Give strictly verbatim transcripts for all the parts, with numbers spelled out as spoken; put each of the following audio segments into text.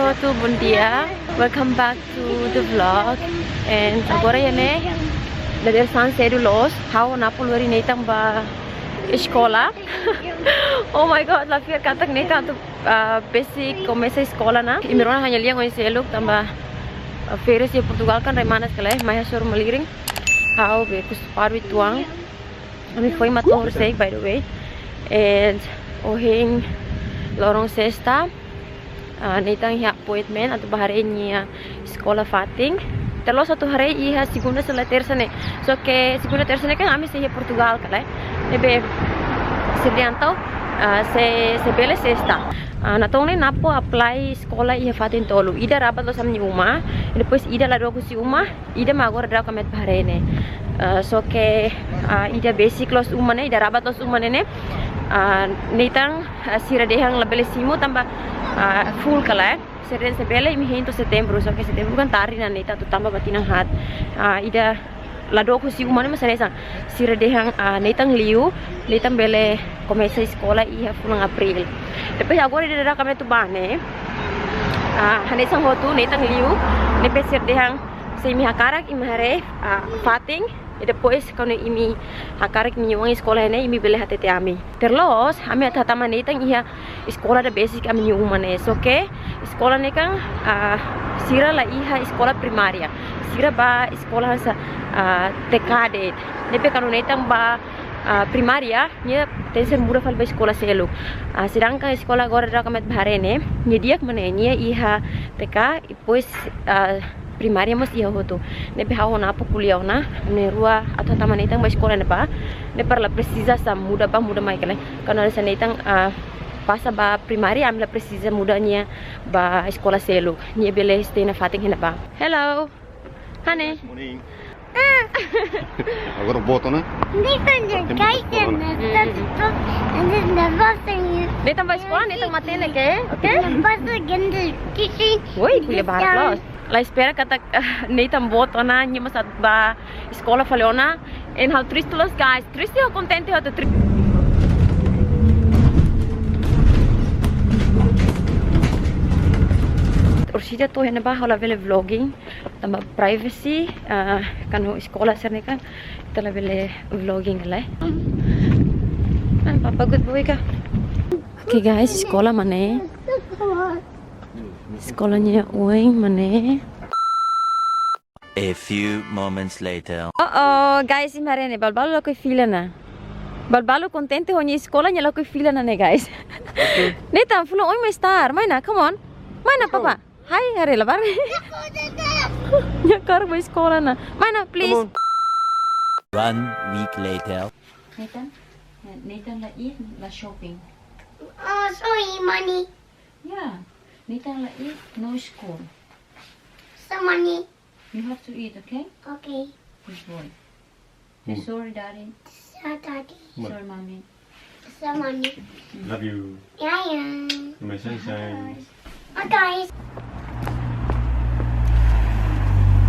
Atu, bom dia. Welcome back to the vlog. And agora iha ne'e, dadeer-saan sedu loos, ha'u ho Napo lori Nathan ba eskola. Oh my God, la fiar katak Nathan atu, ah, besik komesa eskola ona. Imi rona ha'u-nia lian oin seluk tanba, ah, férias iha Portugal kan rai manas ka lae, mai hasoru malirin. Ha'u be kustu paru uitoan. Ami foin mak to'o horisehik, by the way. And ohin loron sesta, ah, Nathan iha appointment atu bá haree nia eskola fatin. Tuir loos atu haree iha segunda ka tersa ne'e. Só ke segunda tersa ne'e kan ami sei iha Portugal ka lae. Ne'ebé sei adianta, ah, sei, sei bele sesta. Ah, natoon ne'e Napo apply eskola iha fatin tolu. Ida rabat loos ami-nia uma, depois ida la dook husi uma, ida mak agora daudauk ami atu bá haree ne'e. Ah, só ke, ah, ida besik loos uma ne'e, ida rabat loos uma ne'e ne'e, ah, Nathan, ah, sira dehan labele simu tanba, ah, full ka lae. Sira dehan se bele imi hein to'o Setembru, só ke Setembru kan tarde ona, Nathan atu tama ba tinan haat. Ah, ida la dook husi uma ne'e mak hanesan sira dehan, ah, Nathan liu, Nathan bele komesa eskola iha fulan Abríl. Depois agora ida daudauk ami atu bá ne'e, ah, hanesan hotu Nathan liu, ne'ebé sira dehan se imi hakarak imi haree, ah, fatin, i depois kuandu imi hakarak imi-nia oan eskola ne'e imi bele hatete ami. Tuir loos, ami atu hatama Nathan iha eskola ida besik ami-nia uma ne'e. Só ke eskola ne'e kan, ah, sira la iha eskola primária. Sira bá eskola hanesan, ah, T K de'it. Ne'ebé kuandu Nathan bá, ah, primária, nia tenke ser muda fali ba eskola seluk. Ah, sedangkan eskola agora daudauk ami atu bá haree ne'e, nia di'ak mak ne'e, nia iha T K, depois, ah, primária mós iha hotu. Ne'ebé ha'u ho Napo ko'alia ona, na'in-rua atu hatama Nathan ba eskola ne'ebá. Ne'e para la presiza hanesan muda bá muda mai ka lae. Kuandu hanesan Nathan, ah, pasa ba primária, ami la presiza muda nia ba eskola seluk. Nia bele stay nafatin iha ne'ebá. Hello. Honey. Morning. Agora boot ona? Nathan, the guy, and the, and then the bus and you. Nathan bá eskola, Nathan matenek, oke? Oke? The bus again, the teaching. Woi, punya barat loos. La espera katak, ah, Nathan boot ona, nia mós atu bá eskola fali ona. And ha'u triste loos, guys. Triste ou kontente, ha'u triste. Orsida to'o iha ne'ebá ha'u labele vlogging. Tanba privacy, ah, kuandu eskola sira-ne'e kan, ita labele vlogging ka lae. Ah, Papa good boy ka. Oke guys, eskola mak ne'e. Eskola nia oin mak ne'e. A few moments later. Oh, oh, guys, imi haree ne'e, balu-balu lakohi fila ona. Balu-balu kontente ho nia eskola, nia lakohi fila ona ne'e, guys. Oke. Nathan, fulan oin mak start. Mai ona, come on. Mai ona, Papa. Hai, haree labarik. Nia hakarak bá eskola ona. Mai ona, please. Come on. One week later. Nathan, Nathan la eat, la shopping. Oh, sorry, mommy. Yeah, Nathan la eat, no school. So, mommy. You have to eat, okay? Okay. Good boy. Hmm. Sorry, Daddy. Sorry, Daddy. Sorry, Mommy. Sorry, Mommy. Love you. Yeah, yeah. My sunshine. Bye, guys.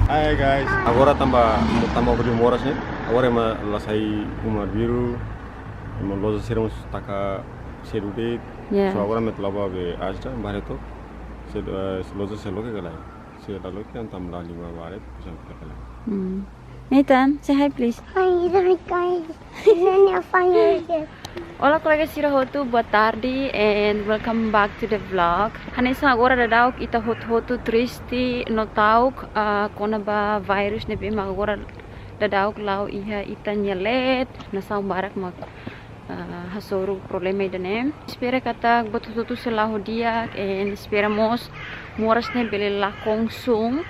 Hi, guys. Agora tanba, tanba hodi moras ne'e. Agora ema la sai uma arbiru. Ema loja sira mós taka sedu de'it. Yeah. So agora ami atu la'o ba be Asda, bá haree took. Se, eh, loja sira loke ka lae. Sira la loke, entaun ami la'o liu ba haree, bisa kita ka lae. Hmm. Nathan, say hi, please. Hi, guys. Ini apa ya? Olá, kolega sira hotu, boa tarde and welcome back to the vlog. Hanesan agora daudauk ita hotu-hotu triste no ta'uk, ah, kona-ba virus ne'ebé mak agora daudauk la'o iha ita-nia leet, nasaun barak mak ah, hasoru problema ida-ne'e. Espera katak buat hotu-hotu sei la'o di'ak, and espera mós moras ne'e bele lakon sun.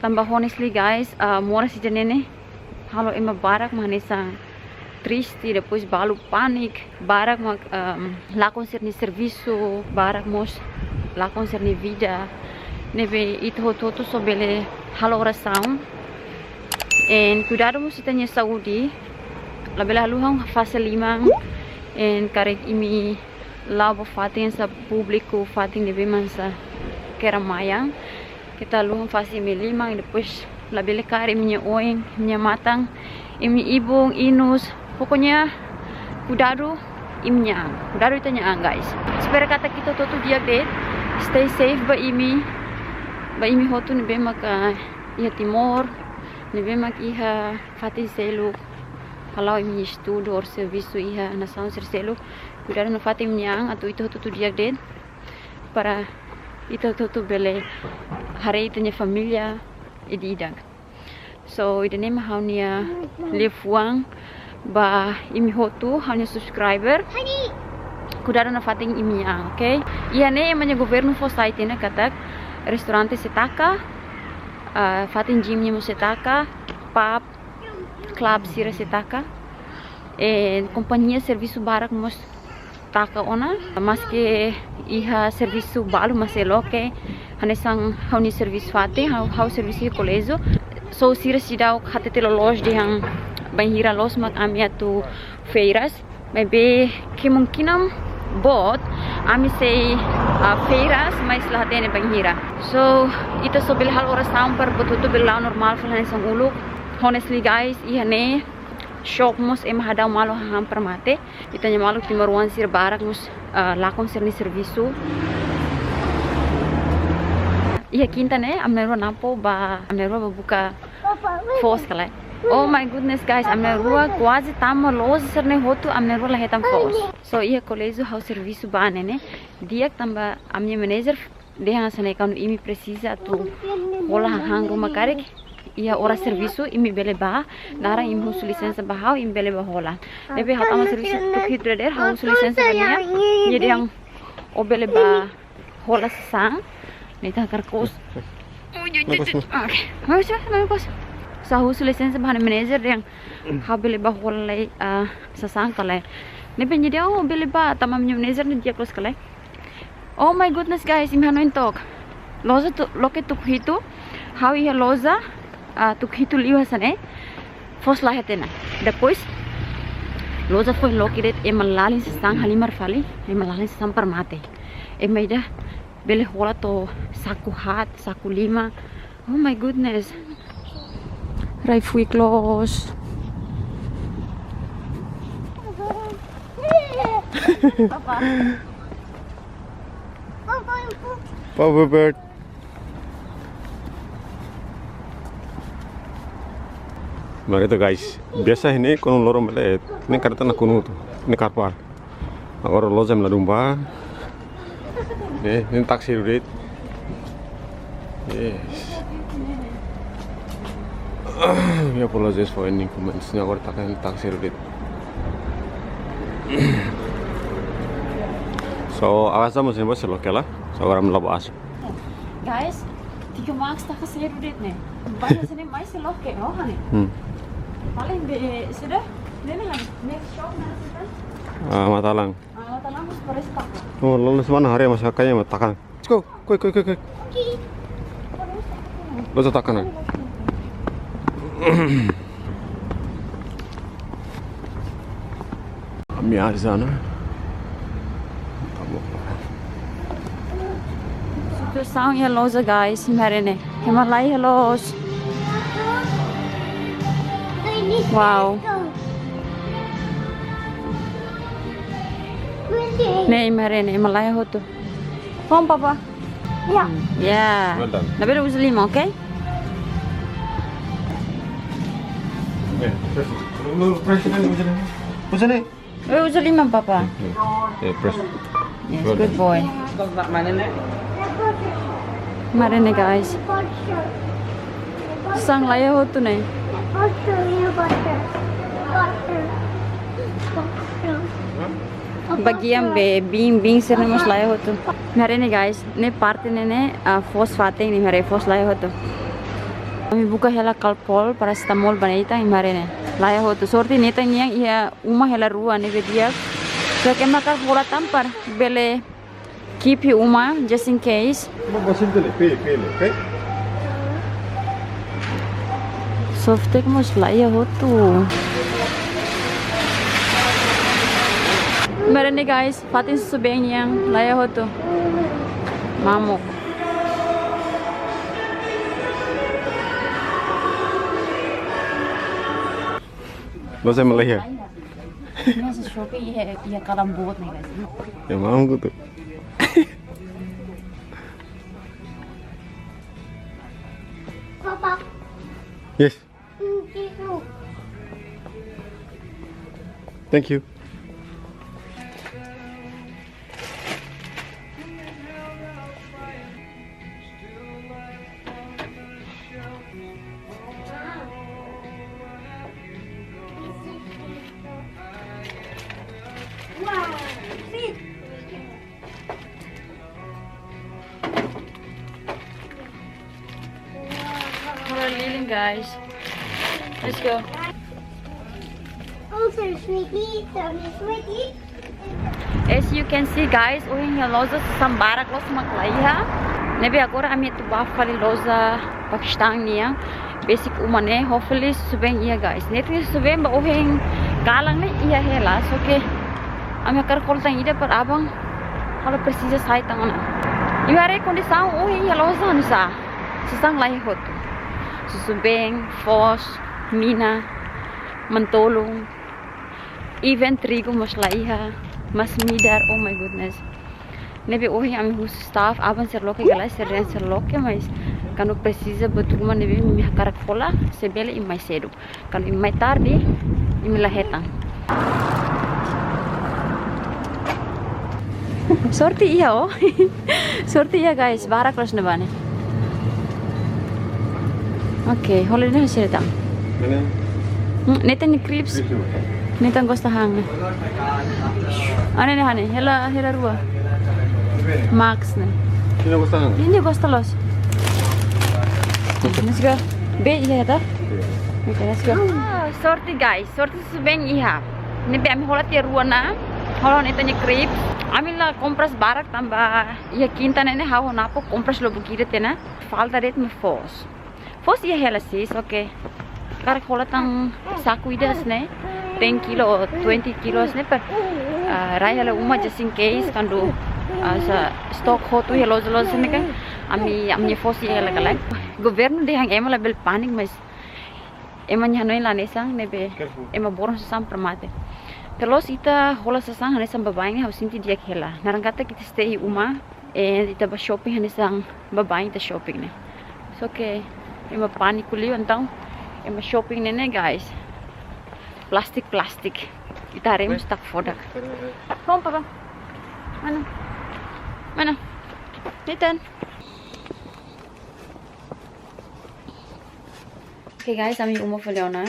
Tanba honestly guys, ah, moras ida-ne'e ne'e halo ema barak mak hanesan triste, depois balu pániku, barak mak, ehm, lakon sira-nia servisu, barak mós lakon sira-nia vida. Ne'ebé ita hotu-hotu só bele halo orasaun. And kuidadu mós ita-nia saúde. Labele haluha fase liman. And karik imi la'o ba fatin hanesan públiku, fatin ne'ebé mak hanesan keramaian, keta haluha fase imi-nia liman, depois labele kaer imi-nia oin, imi-nia matan, imi-nia ibun, inus. Pokoknya kuidadu imi-nia an, kuidadu ita-nia an, guys. Espera katak ita hotu-hotu di'ak de'it. Stay safe ba imi, ba imi hotu ne'ebé maka iha Timor, ne'ebé maka iha fatin seluk, hala'o imi estudu or servisu iha nasaun sira seluk. Kuidadu nafatin imi-nia an atu ita hotu-hotu di'ak de'it, para ita hotu-hotu bele haree ita-nia família ida-idak. So, ida-ne'e mak ha'u-nia liafuan ba imi hotu, ha'u-nia subscriber. Kuidadu nafatin imi-nia an, oke? Iha ne'e ema nia governu fó sai tiha ona katak restaurante sei taka, ah, fatin gym nian mós sei taka, pub, club sira sei taka. Eh, kompañia servisu barak mós taka ona, maske iha servisu balu mak sei loke, hanesan ha'u-nia servisu fatin, ha'u, ha'u servisu iha koléjiu. So sira seidauk hatete loloos dehan bainhira loos mak ami atu férias, maibé kemungkinan boot ami sei, ah, férias, mais la hatene bainhira. So, ita só bele halo orasaun para buat hotu bele la'o normál fali hanesan uluk. Honestly guys, iha ne'e shop mós ema hadau malu hahán para mate. Ita-nia maluk timoroan sira barak mós, ah, lakon sira-nia servisu. Iha kinta ne'e, ami na'in-rua nampak ba, ami na'in-rua ba buka foos ka lae. Oh my goodness guys, ami na'in-rua kuaze tama loja sira-ne'e hotu, ami na'in-rua la hetan foos. So iha koléjiu ha'u servisu ba ne'e ne'e di'ak tanba ami-nia manager dehan hanesan ne'e, kuandu imi presiza atu hola hahán ruma karik, iha oras servisu imi bele bá, naran imi husu lisensa ba ha'u, imi bele bá hola. Ne'ebé ha'u tama servisu tuku hitu dadeer, ha'u husu lisensa ba nia, nia dehan ó bele bá hola sasán, nia ita hakarak kos. Oke. Mai kos, mai kos. So ha'u husu lisensa ba ha'u-nia manager dehan ha'u bele bá hola lai, ah, sasán ka lae. Ne'ebé nia dehan ó bele bá, tanba ami-nia manager ne'e di'ak loos ka lae. Oh my goodness guys, imi hanoin took. Loja tu, loke tuku hitu, ha'u iha loja, ah, tuku hitu liu hanesan ne'e, foos la hetan ona. Depois, loja foin loke de'it ema lalin sasán halimar fali, ema lalin sasán para mate. Ema ida bele hola to'o saku haat, saku lima, Oh my goodness. Rai fuik loos. Papa. Papa bird. Mari to guys. Biasa ne'e konu loron bele. Ne'e kareta na konu tu. Ne'e car park. Agora loja ami ladún bá. Eh, ne'e táksi de'it. Yes. Ah, mi apologies for any inconvenience. Ne'e agora taka ne'e táksi de'it. So, agora estamos en Barcelona, ¿ok? So, agora ami la'o bá asu. Guys, TK Maxx taka sedu de'it ne'e. Bá hanesan ne'e mai sei loke, oh, hanesan ne'e. Hmm. Paling be, sudah, ne'e hanesan ne'e, next shop hanesan ne'e. Ah, matalang. Ah, matalang mós parese taka. Oh, lalu semana hari masa kaya matakan. Let's go. Koi, koi, koi, koi. Lo sa taka ona. Ami haree hanesan ne'e. Situasaun iha loja, guys, imi haree ne'e. Ema laiha loos. Wow. Ne'e, imi haree ne'e, ema laiha hotu. Kom, Papa. Ya. Ya. Well done. Labele uza liman, oke? Eh, press. Lu, lu, press ini, uza liman. Uza liman. Eh, uza liman, Papa. Eh, press. Yes, well done. Good boy. Imi haree ne'e, guys. Sasán laiha hotu ne'e. Bagian be bin, bin sira-ne'e mós laiha hotu. Imi haree ne'e, guys, ne'e parte ne'e ne'e, ah, foos fatin ne'e, imi haree foos laiha hotu. Ami buka hela Calpol, paracetamol ba ne'e ita, imi haree ne'e. Laiha hotu. Sorte ne'e ita nian iha uma hela rua ne'ebé di'ak. Só ke ema hakarak hola tan para bele keep iha uma, just in case. Softex mós laiha hotu. Imi haree ne'e, guys, fatin susu-been nian laiha hotu. Mamuk. Loja ema laiha. Ne'e shopping iha, iha kalan boot ne'e, guys. Ya, mamuk tu. Yes. Thank you. Hello, Lilin, guys. Let's go. Also, sweetie, some sweetie. As you can see, guys, ohin iha loja sasán barak loos mak la iha. Ne'ebé agora ami atu bá fali loja Pakistan nian. Besik uma ne'e, hopefully susubeen iha, guys. Ne'e susubeen ba ohin kalan ne'e iha hela. Só ke ami hakarak hola tan ida para aban halo presiza sai tan ona. Imi haree kondisaun ohin iha loja hanesan sasán la iha hotu. Susubeen, foos, mina, mantolun, even trigu mós la iha, masin-midar, oh my goodness. Ne'ebé ohin ami husu staff, aban sira loke ka lae, sira dehan sira loke, mas kuandu presiza buat ruma ne'ebé imi hakarak hola, se bele imi mai sedu. Kuandu imi mai tarde, imi la hetan. Sorte iha, oh. Sorte iha, guys, barak loos ne'ebá ne'e. Oke, hola ne'e sira tan. Mana? Hmm, Nathan nia crisps. Crisps, oke. Nathan gosta han ne'e. Ane ne'e hanesan, hela, hela rua. Max ne'e. Nia gosta han? Nia gosta loos. Let's go. Be iha, ta? Oke. Oke, let's go. Ah, sorte, guys, sorte susubeen iha. Ne'ebé ami hola tiha rua ona, hola Nathan nia crisps. Ami la kompras barak tanba iha kinta ne'e ne'e ha'u ho Napo kompras lubuk ida tiha ona. Falta de'it mak foos. Foos iha hela sih, oke. Hakarak hola tan saku ida hanesan ne'e, ten kilo, twenty kilos ne'e para, ah, rai hela uma just in case kuandu, ah, sasán stok hotu iha loja-loja ne'e kan. Ami, ami-nia foos iha hela ka lae. Governu dehan ema labele pániku, mas ema-nia hanoin la hanesan ne'ebé. Careful. Ema boron sasán para mate. Terus ita hola sasán hanesan baibain ne'e ha'u sente di'ak hela. Naran katak ita stay iha uma, eh, ita bá shopping hanesan baibain ita shopping ne'e. Só ke ema pániku liu, entaun ema shopping ne'e ne'e, guys. Plástiku, plástiku. Ita haree mós tak fodak. Kom, papa. Mana? Mana? Nathan. Oke, guys, ami uma fali ona.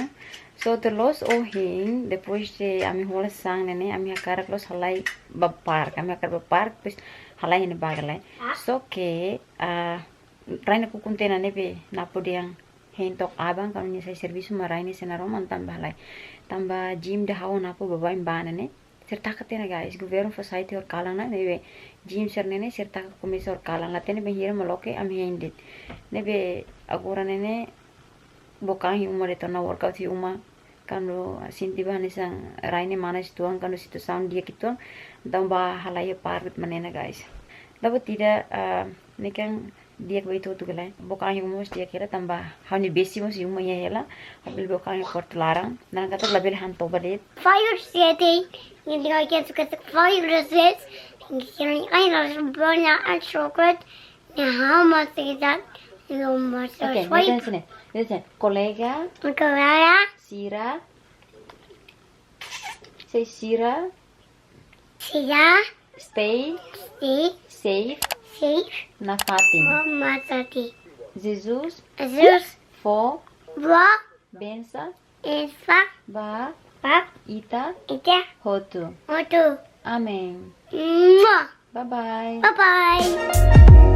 So, tuir loos ohin, depois de ami hola sasán ne'e ne'e, ami hakarak loos halai ba park. Ami hakarak ba park, depois halai iha ne'ebá ka lae. Só ke, ah, rai nakukun tiha ona ne'ebé Napo dehan hein took aban, kuandu nia sai servisu mak rai ne'e sei naroman tanba halai. Tanba gym ida ha'u ho Napo baibain bá ne'e ne'e. Sira taka tiha ona, guys, governu fó sai tiha horikalan ona, ne'ebé gym sira ne'e ne'e sira taka komesa horikalan. La hatene bainhira mak loke ami hein de'it. Ne'ebé agora ne'e ne'e book an iha uma de'it ona, workout iha uma. Kuandu sente ba hanesan rai ne'e manas uitoan, kuandu situasaun di'ak uitoan, entaun bá halai iha park de'it mak ne'e ona, guys. Tanba ida, ah, ne'e kan di'ak ba ita hotu ka lae. Book an iha uma mós di'ak hela tanba ha'u-nia besi mós iha uma iha hela. Ha'u bele book an iha kuartu laran. Naran katak labele han toba de'it. Fire City, you know, I can't get the fire resist. You can, I know, burn out and chocolate. Now, how much is that? You know, much Oke, sweet. Nathan sini. Nathan sini. Kolega. Kolega. Sira. Say sira. Sira. Stay. Stay. Safe. Safe. Nafatin. Oh, Masati. Jesus. Jesus. Fó. Fó. Bensa. Bensa. Ba. Ba. Ita. Ita. Hotu. Hotu. Amen. Mua. Bye bye. Bye bye.